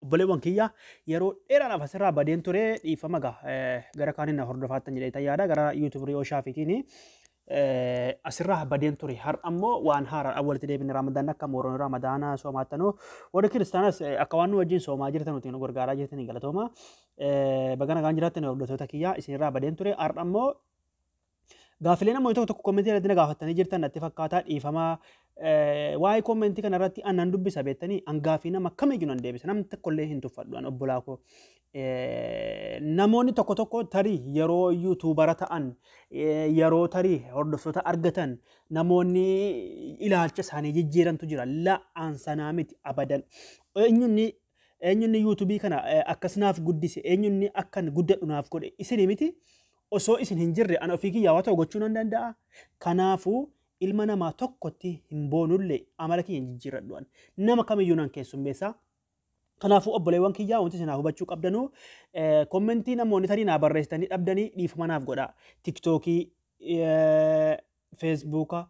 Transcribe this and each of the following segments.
Obboleewwan kiyya, yeroo dheeraadhaaf asirraa badeen ture, dhiifama gaa. Gara kaaniin na hordofaattan jedhee yaada, gara YouTube Riyoo Shaafiitiin asirraa badeen ture. Har'a ammoo waan haaraadhaan walitti deebine. Ramadaan akka mooroon Ramadaana soomaattanuu, warri kiristaanas akka waan nu wajjin soomaa jirtan nuti nu gargaaraa jirtanii, galatooma. Baga nagaan jiraattan, hordoftoota kiyya. Isinirraa badeen ture. Har'a ammoo gaafilee namoonni tokko tokko commentii irratti na gaafatanii jirtan natti fakkaata, dhiifama. Waa'ee commentii kana irratti annan dubbisa beektanii, an gaafii nama kamiyyuu nan deebisa, namni tokkollee hin tuffadhu an obbolaa koo. Namoonni tokko tokko tarii yeroo YouTubera ta'an, yeroo tarii hordoftoota argatan, namoonni ilaalcha isaanii jijjiirantu jira. La'aan sanaa miti abadan. Eenyunni YouTubeii kana akkas naaf guddise, eenyunni akkan guddadhu naaf godhe? Isinii miti? Osoo isin hin jirre ana ofii kiyyaa waa ta'u gochuu nan danda'a. Kanaafuu ilma namaa tokkotti hin boonullee amala kiyya hin jijjiirradhu. Nama kamiyyuu nan keessummeessa. Kanaafuu obboleewwan kiyyaa, wanti isin hubachuu qabdanuu, commentii namoonni tarii naa barreessitanii dhabdanii dhiifama naaf godha. TikTokii, Facebooka,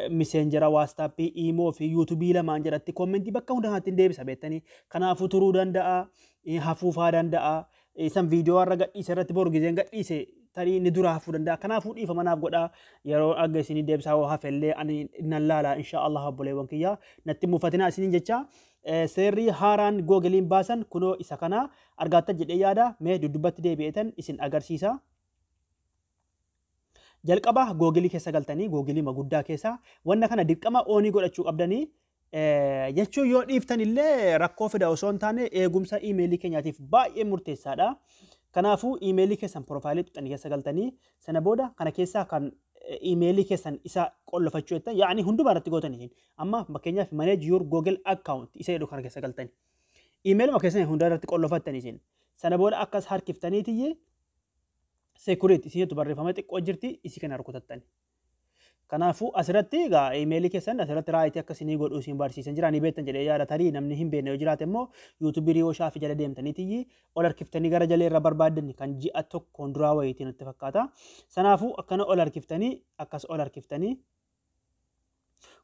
Messengera, WhatsAppii, Imo fi YouTubeii lamaan jedhatti commentii bakka hundaatti hin deebisa beektanii. Kanaafuu turuu danda'a, hafuufaa danda'a. Isan viidiyoo har'a gadhiise irratti boru gizeen gadhiise tarii inni dura hafuu danda'a. Kanaafuu dhiifama naaf godha. Yeroo aga isinii deebisaa yoo hafellee ani nan laala, insha Allah. Obboleewwan kiyya, natti mufatinaa isiniin jecha. Seerri haaraan Googleiin baasan kunoo isa kana argaattan jedhee yaada. Mee duddubbatti deebi'eetan isin agarsiisa. Jalqaba Googleii keessa galtanii, Googleii guddaa keessa wanna kana dirqama onii godhachuu qabdanii jechuun, yoo dhiiftan illee rakkoo fida osoo hin taane, eegumsa emailii keenyaatiif baay'ee murteessaadha. Kanaafuu emailii keessan profileii tuqxanii keessa galtanii, sana booda kana keessaa kan emailii keessan isa qollofachuu jettan, yaa'anii hundumaa irratti gootanii, amma fakkeenyaaf "Manage your Google account" isa jedhu kana keessa galtanii. Emailuma keessan hunda irratti qollofattan isin. Sana booda akkas harkiftaniitiyye "Security" isin jettu barreeffama xiqqoo jirti, isii kana rukutattani. Kanaafuu asirratti egaa emailii keessan asirratti rightii akka isinii godhuu isin barsiisan jira, ni beektan jedhee yaada. Tarii namni hin beekne yoo jiraate immoo YouTubeii Riyoo Shaafii jala deemtaniitiyyi ol harkiftanii gara jalee irra barbaaddan, kan ji'a tokkoon duraa wayiitii natti fakkaata. Sanaafuu akkana ol harkiftanii, akkas ol harkiftanii,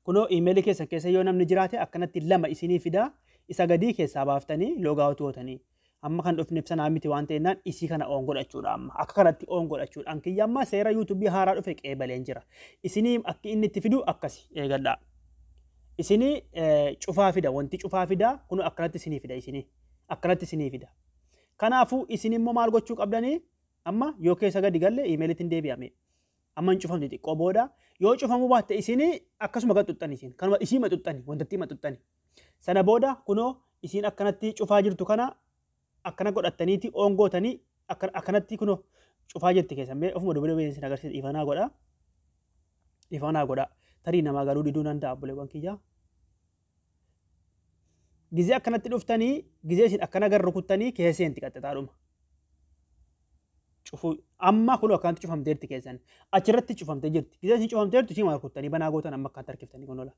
kunoo emailii keessan keessa yoo namni jiraate akkanatti lama isinii fida, isa gadii keessaa baaftanii logout gootanii. Amma kan dhufneef sanaa miti waan ta'ennaan, isii kana on godhachuudha, amma akka kanatti on godhachuudha. An kiyya amma seera YouTubeii haaraa dhufe qeebaleen jira. Isinii akki inni itti fidu akkasi eegadhaa. Isinii cufaa fida, wanti cufaa fida, kun akkanatti isinii fida, isinii akkanatti isinii fida. Kanaafuu isin immoo maal gochuu qabdanii? Amma yoo keessa gadi galle emailiitti hin deebi'ame. Amma hin cufamti, xiqqoo booda yoo cufamuu baatte isinii akkasuma gad xuxxani, isin kanuma isii ma xuxxani, wantatti ma xuxxani. Sana booda kunoo isiin akkanatti cufaa jirtu kana akkana godhattaniiti on gootanii, akkanatti kunoo cufaa jirti keessan. Mee ofuma dubbee isin agarsiisa, dhiifanaa godha. Dhiifanaa godha. Tarii namaa galuu diduu danda'a, obboleewwan kiyyaa. Gizee akkanatti dhuftanii, gizee isin akkana gar rukuttanii keessa seenti qaxxixaadhuma. Cufuu amma kunoo akkanatti cufamteerti keessan. Achirratti cufamtee jirti. Gizee isin cufamteertu isii rukuttanii banaa gootan, amma akkanatti harkiftanii kun ola.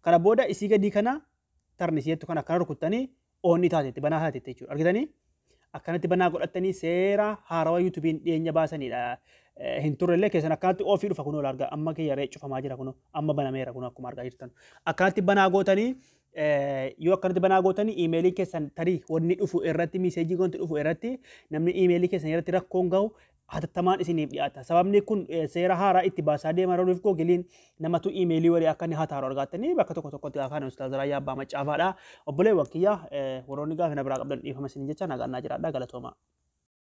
Kana booda isii gadii kana tarni isii kan akkana rukuttanii onni taatetti, banaa taatetti jechuudha. Argitanii? Akkanatti banaa godhattanii seera haarawaa YouTubeiin dhiyeenya baasanidha. Hin turrellee keessan akkanatti offii dhufa, kunoo argaa, amma kiyya cufamaa jira, kunoo amma banameera, kunoo akkuma argaa jirtan. Akkanatti banaa gootanii, yoo akkanatti banaa gootanii, emailii keessan tarii wanni dhufu irratti, messageii wanti dhufu irratti, namni emailii keessan irratti rakkoon gahu hatattamaan isiniif dhiyaata. Sababni kun seera haaraa itti baasaa deemaa jiruuf, Googleiin namatu emailii walii akka inni hataaru argattanii bakka tokko tokkotti gaafa Ustaaz Raayyaa Abbaa Maccaafaadha. Obboleewwan kiyya, warroonni gaafa na biraa qabdan, dhiifama isin jecha, nagaan naa jiraadha, galatooma.